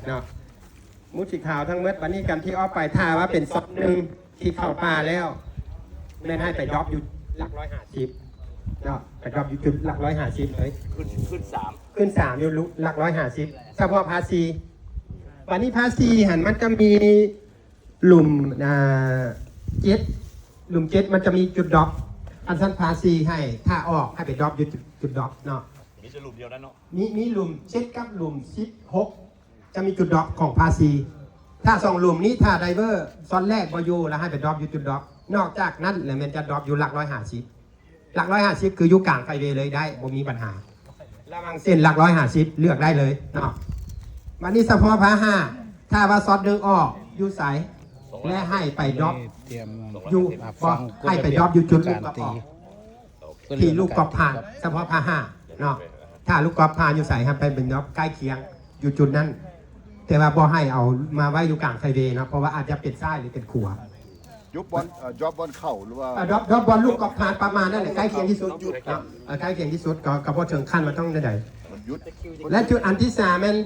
ເນາະ ໝູ່ສີຂາວທັງໝົດ. ບັດນີ້ການທີ່ອອກໄປ ຖ້າວ່າເປັນຊັອດໜຶ່ງທີ່ເຂົ້າປ່າແລ້ວ ແມ່ນໃຫ້ໄປດຣອບຢູ່ຫຼັກຮ້ອຍຫ້າສິບເນາະ ໄປດຣອບຢູ່ຈຸດຫຼັກຮ້ອຍຫ້າສິບເລີຍ ຂຶ້ນ ຂຶ້ນສາມ ຂຶ້ນສາມຢູ່ຫຼັກຮ້ອຍຫ້າສິບ ສະເພາະພາສີ່. ບັດນີ້ພາສີ່ຫັ້ນ ມັນຈະມີ ຫຼຸມ ອ່າ ເຈັດ ຫຼຸມເຈັດມັນຈະມີຈຸດດຣອບ ອັນຊັ້ນພາສີ່ໃຫ້ ຖ້າອອກໃຫ້ໄປດຣອບຢູ່ຈຸດ ຈຸດດຣອບເນາະ ມີແຕ່ຫຼຸມດຽວນັ້ນເນາະ ມີ ມີຫຼຸມເຈັດກັບຫຼຸມສິບຫົກ ຈະມີຈຸດດຣອບຂອງພາສີ່. ຖ້າສອງຫຼຸມນີ້ ຖ້າໄດເວີຊັອດແລກບໍ່ຢູ່ ແລ້ວໃຫ້ໄປດຣອບຢູ່ຈຸດດຣອບ ນອກຈາກນັ້ນແລ້ວແມ່ນຈະດຣອບຢູ່ຫຼັກຮ້ອຍຫ້າສິບ. ຫຼັກຮ້ອຍຫ້າສິບຄືຢູ່ກາງໄຟເວເລີຍໄດ້ ບໍ່ມີບັນຫາ ລະຫວ່າງເສັ້ນຫຼັກຮ້ອຍຫ້າສິບເລືອກໄດ້ເລີຍເນາະ. ບັດນີ້ສະເພາະພາຫ້າ ຖ້າວ່າຊັອດໜຶ່ງອອກຢູ່ໃສ ແລະໃຫ້ໄປດຣອບຢູ່ ບໍ່ ໃຫ້ໄປດຣອບຢູ່ຈຸດລູກກອບອອກ ທີ່ລູກກອບຜ່ານ ສະເພາະພາຫ້າເນາະ. ຖ້າລູກກອບຜ່ານຢູ່ໃສ ໃຫ້ໄປເປັນດຣອບໃກ້ຄຽງຢູ່ຈຸດນັ້ນ ແຕ່ວ່າບໍ່ໃຫ້ເອົາມາໄວ້ຢູ່ກາງໄຟເວເນາະ ເພາະວ່າອາດຈະເປັນຊ້າຍ ຫຼື ເປັນຂວາ. ດຣອບບອນ ເອີ ດຣອບບອນເຂົ້າ ຫຼືວ່າ ເອີ ດຣອບ ດຣອບບອນລູກກອບຜ່ານປະມານນັ້ນແຫຼະ ໃກ້ຄຽງທີ່ສຸດເນາະ ເອີ ໃກ້ຄຽງທີ່ສຸດ ກໍ ກໍບໍ່ເຖິງຂັ້ນວ່າຕ້ອງແນວໃດ. ແລະຈຸດອັນທີສາມແມ່ນ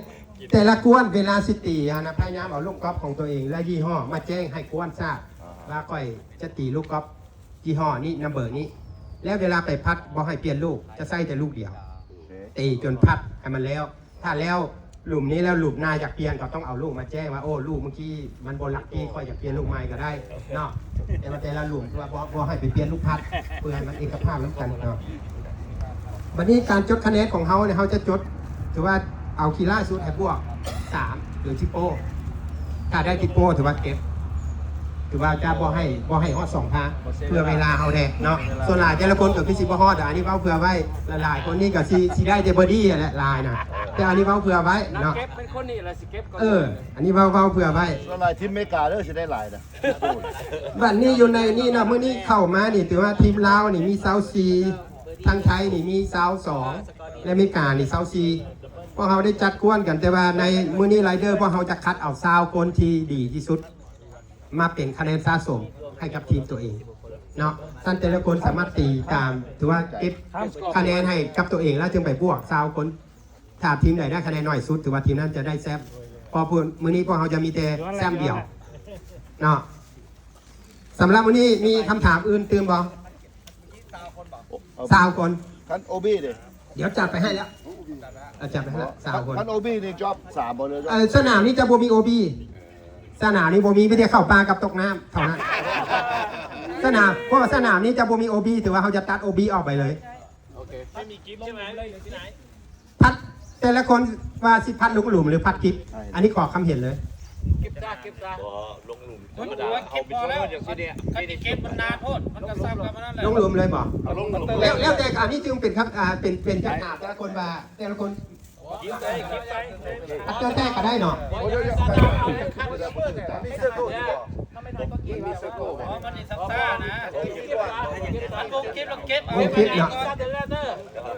ແຕ່ລະກວນເວລາຊິຕີຫັ້ນນະ ພະຍາຍາມເອົາລູກກອບຂອງຕົວເອງ ແລະຍີ່ຫໍ້ມາແຈ້ງໃຫ້ກວນຊາບວ່າຂ້ອຍຈະຕີລູກກອບຍີ່ຫໍ້ນີ້ ນຳເບີນີ້ ແລ້ວເວລາໄປພັດບໍ່ໃຫ້ປ່ຽນລູກ ຈະໃຊ້ແຕ່ລູກດຽວ ຕີຈົນພັດໃຫ້ມັນແລ້ວ. ຖ້າແລ້ວຫຼຸມນີ້ແລ້ວ ຫຼຸມໜ້າຢາກປ່ຽນ ກໍຕ້ອງເອົາລູກມາແຈ້ງວ່າ ໂອ້ ລູກເມື່ອກີ້ມັນບໍ່ລັກກີ້ ຂ້ອຍຢາກປ່ຽນລູກໃໝ່ກໍໄດ້ເນາະ ແຕ່ວ່າແຕ່ລະຫຼຸມຄືວ່າບໍ່ ບໍ່ໃຫ້ໄປປ່ຽນລູກພັດ ເພື່ອໃຫ້ມັນເອກະພາບນຳກັນເນາະ. ບັດນີ້ການຈົດຄະແນນຂອງເຮົານີ້ ເຮົາຈະຈົດ ຖືວ່າເອົາຂີ້ລ້າຍສຸດໃຫ້ບວກສາມ ຫຼື ທິບໂປ້ ຖ້າໄດ້ທິບໂປ້ຖືວ່າເກັບ ຖືວ່າຈະບໍ່ໃຫ້ ບໍ່ໃຫ້ຮອດສອງພາ ເພື່ອເວລາເຮົາແດ່ເນາະ. ສ່ວນຫຼາຍແຕ່ລະຄົນກໍຄືຊິບໍ່ຮອດ ອັນນີ້ເວົ້າເພື່ອໄວ້ ຫຼາຍໆຄົນນີ້ກໍຊິ ຊິໄດ້ແຕ່ເບີດີ້ຫັ້ນແຫຼະ ຫຼາຍນະ ແຕ່ອັນນີ້ເວົ້າເພື່ອໄວ້ເນາະ. ເກັບເປັນຄົນນີ້ລະຊິເກັບ ເອີ ອັນນີ້ເວົ້າ ເວົ້າເພື່ອໄວ້ ສ່ວນຫຼາຍທີມເມກາເດີ ຊິໄດ້ຫຼາຍນະ. ບັດນີ້ຢູ່ໃນນີ້ເນາະ ມື້ນີ້ເຂົ້າມານີ້ ຖືວ່າທີມລາວນີ້ມີຊາວສີ່ ທາງໄທນີ້ມີຊາວສອງ ແລະ ອາເມລິການີ້ຊາວສີ່. ພວກເຮົາໄດ້ຈັດກວນກັນ ແຕ່ວ່າໃນມື້ນີ້ລາຍເດີ ພວກເຮົາຈະຄັດເອົາຊາວຄົນທີ່ດີທີ່ສຸດ ມາເປັນຄະແນນສະສົມໃຫ້ກັບທີມຕົວເອງເນາະ. ຊັ້ນແຕ່ລະຄົນສາມາດຕີຕາມ ຖືວ່າເກັບຄະແນນໃຫ້ກັບຕົວເອງ ແລ້ວຈຶ່ງໄປບວກຊາວຄົນ. ຖ້າທີມໃດໄດ້ຄະແນນໜ້ອຍສຸດ ຖືວ່າທີມນັ້ນຈະໄດ້ແຊ້ມ ເພາະມື້ນີ້ພວກເຮົາຈະມີແຕ່ແຊ້ມດຽວເນາະ. ສຳລັບມື້ນີ້ມີຄຳຖາມອື່ນຕື່ມບໍ່? ຊາວຄົນ ຄັນໂອບີເດ? ດຽວຈັດໄປໃຫ້ແລ້ວ ເອົາ ຈັດໄປໃຫ້ແລ້ວ ຊາວຄົນ. ຄັນໂອບີນີ້ຈອບສາມບໍ່ເລີຍ? ເອີ ສະໜາມນີ້ຈະບໍ່ມີໂອບີ ສະໜາມນີ້ບໍ່ມີ ມີແຕ່ເຂົ້າປ່າກັບຕົກນ້ຳເທົ່ານັ້ນ. ສະໜາມ ເພາະວ່າສະໜາມນີ້ຈະບໍ່ມີໂອບີ ຖືວ່າເຮົາຈະຕັດໂອບີອອກໄປເລີຍ. ໂອເຄ ໄມ່ມີກິບໃຊ່ໄໝ? ພັດ ແຕ່ລະຄົນວ່າຊິພັດລົງຫຼຸມ ຫຼື ພັດກິບ ອັນນີ້ຂໍຄຳເຫັນເລີຍ. ເກັບຊະ ເກັບຊະ ບໍ່ ລົງຫຼຸມ ມັນ ມັນເກັບພໍແລ້ວ ຄັນຊິເກັບມັນນານໂພດ ມັນກໍຊ້ຳກັນນັ້ນແຫຼະ. ລົງຫຼຸມເລີຍບໍ່? ເອົາລົງຫຼຸມ ແລ້ວ ແລ້ວແຕ່ ອັນນີ້ຈຶ່ງເປັນຄຳ ອ່າ ເປັນ ເປັນຄຳຖາມແຕ່ລະຄົນວ່າ ແຕ່ລະຄົນ ກິບໄດ້ ກິບໄດ້ ອາດຈະແທ້ກໍໄດ້ເນາະ. ມີເຊີໂກ້ ມີເຊີໂກ້ບໍ່? ມັນນີ້ຊ້ຳຊານະ ອັນວົງກິບລະເກັບ ວົງກິບເນາະ.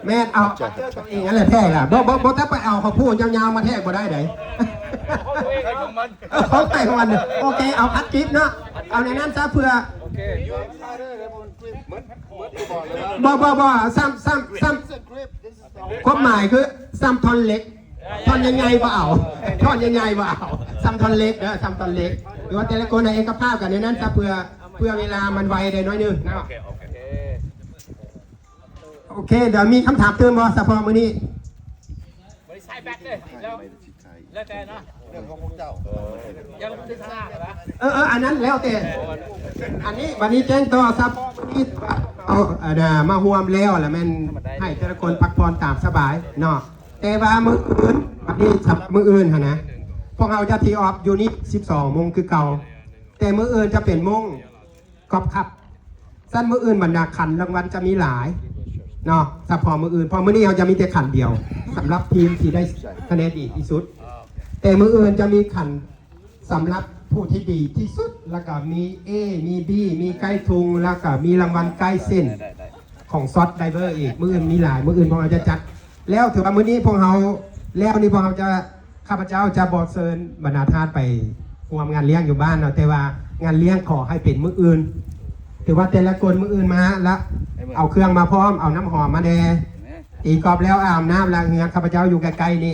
ແມ່ນ ເອົາ ເອົາເຈີຕົວເອງຫັ້ນແຫຼະແທກລະ ບໍ່ ບໍ່ ບໍ່ຕ້ອງໄປເອົາເຂົາໂພດຍາວໆມາແທກບໍ່ໄດ້ໃດ. ເອີ ຂອງໃຜຂອງມັນ ໂອເຄ ເອົາອັດກິບເນາະ ເອົາໃນນັ້ນຊະເພື່ອ ບໍ່ ບໍ່ ບໍ່ ຊ້ຳ ຊ້ຳ ຊ້ຳ ຄວາມໝາຍຄືຊ້ຳທ່ອນເຫຼັກ ທ່ອນໃຫຍ່ໆບໍ່ເອົາ ທ່ອນໃຫຍ່ໆບໍ່ເອົາ ຊ້ຳທ່ອນເຫຼັກເດີ ຊ້ຳທ່ອນເຫຼັກ ຫຼືວ່າແຕ່ລະຄົນໃຫ້ເອກະພາບກັນໃນນັ້ນຊະ ເພື່ອ ເພື່ອເວລາມັນໄວໄດ້ໜ້ອຍໜຶ່ງເນາະ. ໂອເຄ ດຽວມີຄຳຖາມຕື່ມບໍ່ ສະເພາະມື້ນີ້? ບໍ່ໄດ້ໃຊ້ແບັດເດ້ ແລ້ວແຕ່ນະ ເລື່ອງຂອງພວກເຈົ້າ ເອີ ເອີ ອັນນັ້ນແລ້ວແຕ່ ອັນນີ້ ບັດນີ້ແຈ້ງຕໍ່ ສະເພາະມື້ນີ້ ເອົາ ອັນນ່າ ມາຮ່ວມແລ້ວ ລະແມ່ນໃຫ້ແຕ່ລະຄົນພັກຜ່ອນຕາມສະບາຍເນາະ. ແຕ່ວ່າມື້ອື່ນ ບັດນີ້ ມື້ອື່ນຫັ້ນນະ ພວກເຮົາຈະທີອອບຢູ່ນີ້ສິບສອງໂມງຄືເກົ່າ ແຕ່ມື້ອື່ນຈະເປັນໂມງກອບຄັບ. ຊັ້ນມື້ອື່ນບັນດາຂັນລາງວັນຈະມີຫຼາຍເນາະ ສະເພາະມື້ອື່ນ ເພາະມື້ນີ້ເຮົາຈະມີແຕ່ຂັນດຽວ ສຳລັບທີມທີ່ໄດ້ຄະແນນດີທີ່ສຸດ. ແຕ່ມື້ອື່ນຈະມີຂັນສຳລັບຜູ້ທີ່ດີທີ່ສຸດ ແລ້ວກໍມີເອ ມີບີ ມີໃກ້ທຸງ ແລ້ວກໍມີລາງວັນໃກ້ເສັ້ນ ຂອງຊອດໄດເວີອີກ. ມື້ອື່ນມີຫຼາຍ ມື້ອື່ນພວກເຮົາຈະຈັດ ແລ້ວຖືວ່າມື້ນີ້ພວກເຮົາ ແລ້ວນີ້ພວກເຮົາຈະ ຂ້າພະເຈົ້າຈະບໍ່ເຊີນບັນດາທ່ານໄປຮ່ວມງານລ້ຽງຢູ່ບ້ານເນາະ ແຕ່ວ່າງານລ້ຽງຂໍໃຫ້ເປັນມື້ອື່ນ ຖືວ່າແຕ່ລະຄົນມື້ອື່ນມາລະ ເອົາເຄື່ອງມາພ້ອມ ເອົານ້ຳຫອມມາແດ່ ຕີກອບແລ້ວອາບນ້ຳ ລະເຮືອນຂ້າພະເຈົ້າຢູ່ໃກ້ໆນີ້